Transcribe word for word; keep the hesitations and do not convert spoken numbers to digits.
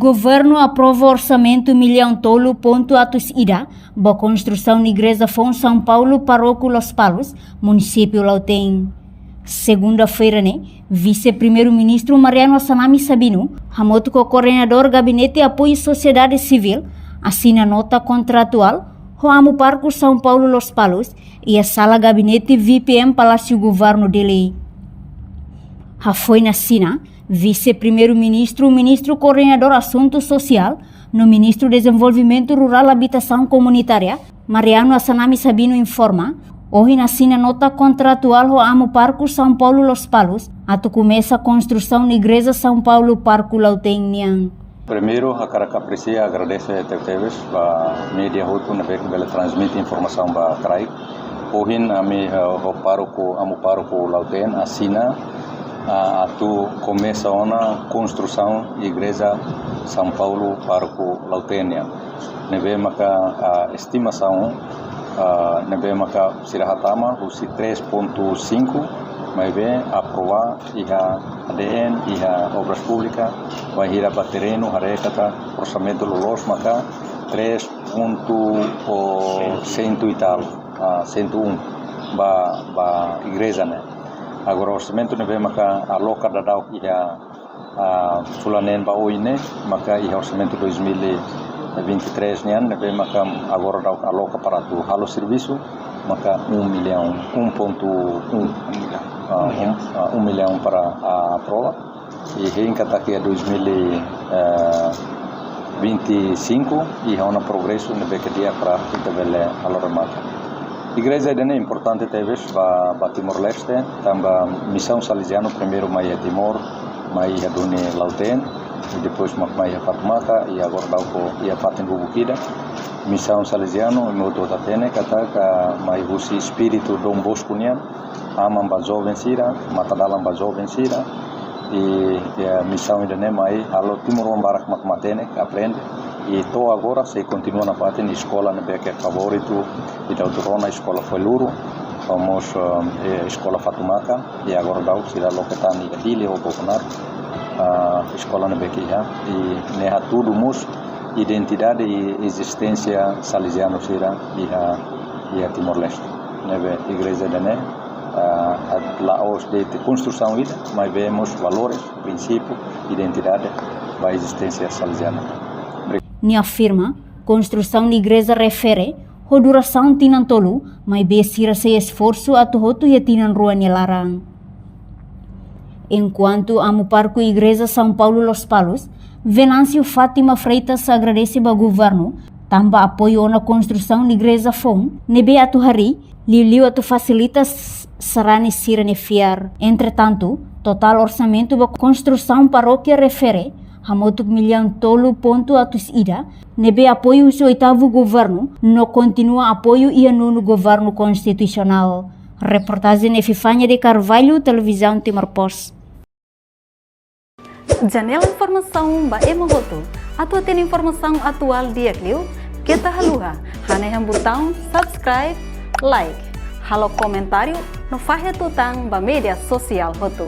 Governu aprova orsamentu millaun tolu pontu atus ida ba konstrusaun igreja foun São Paulo, Paróku Lospalos, munisípiu Lautém. Segunda-feira ne'e, Vise-Primeiru-Ministru Mariano Assanami Sabino, hamutuk ho Koordenadór Gabinete Apoiu Sosiedade Sivíl, asina nota kontratuál ho Amu Pároku São Paulo Lospalos iha sala gabinete V P M Palásiu Governu Dili. Hafoin asina, Vise-Primeiru-Ministru, Ministru Koordenadór Asuntu Sosiál no Ministru Dezenvolvimentu Rurál Abitasaun Komunitária, Mariano Assanami Sabino informa, ohin asina nota kontratuál ho Amu Pároku São Paulo Lospalos atu komesa konstrusaun igreja São Paulo Paróku Lautém nian. Primeiru, hakarak apresia, agradese tebetebes ba média hotu ne'ebé ke bele transmite informasaun ba kraik. Ohin ami, eh, ho pároku, Amu Pároku Lautém asina, ah, atu komesa ona konstrusaun igreja São Paulo Paróku Lautém nian. Ne'ebé maka, ah, estimasaun, ah, ne'ebé maka sira hatama husi três ponto cinco, maibé aprova iha A D N, iha Obras Pública, bainhira bá terrenu haree katak orsamentu loloos maka três ponto cento e tal, ah, cento e um ba, ba igreja ne'e. Agora orsamentu ne'ebé maka aloka daudaun iha, ah, fulan neen ba oin ne'e, maka iha orsamentu dois mil e vinte e três nian, ne'ebé maka agora daudaun aloka para atu halo servisu, maka um milhão, um ponto um, ah, um, ah, um milhão para, ah, aprova. I hein katak iha dois mil e vinte e cinco iha ona progresu ne'ebé ke di'ak para ita bele halo remata. Igreja ida-ne'e importante tebes ba, ba Timor-Leste, tanba Misaun Salezianu primeiru mai iha Timor, mai iha duni Lautém, i depois mak mai iha Fatumaca, i agora daudaun iha fatin lubuk ida. Misaun Salezianu, imi hotu hatene katak mai husi espíritu Dom Bosco nian, aman ba joven sira, matadalan ba joven sira, i, i misaun ida-ne'e mai halo timoroan barak mak matenek, aprende, i to'o agora sei kontinua nafatin eskola ne'ebé ke favoritu, ita hotu rona eskola Fuailuro, ho mós, eh, eskola Fatumaca, i agora daudaun sira loke tan iha Dili ho Bobonaro, ah, eskola ne'ebé ke iha, i ne'e hatudu mós identidade i ezisténsia salezianu sira iha, iha Timor-Leste. Ne'ebé igreja ida-ne'e, ah, la'ós de'it konstrusaun ida, maibé mós valores, prinsípiu, identidade ba ezisténsia salezianu. Nia afirma, konstrusaun igreja refere ho durasaun tinan tolu, maibé sira sei esforsu atu hotu iha tinan rua nia laran. Enkuantu Amu Pároku Igreja São Paulo Lospalos, Venâncio Fátima Freitas agradese ba governu, tanba apoiu ona konstrusaun igreja foun, ne'ebé atu harii, liuliu atu fasilita s-, sarani sira-nia fiar. Entretantu, totál orsamentu ba konstrusaun parókia refere, hamutuk millaun tolu pontu atus ida, ne'ebé apoiu husi oitavu governu, no kontinua apoiu iha nonu governu konstitusionál. Reportajen Epifania de Carvalho, Televizaun Timor Post. Janela informasaun ba ema hotu. Atu hatene informasaun atuál di'ak liu, keta haluha, hanehan butaun subscribe, like, halo komentáriu, no fahe tutan ba média sosiál hotu.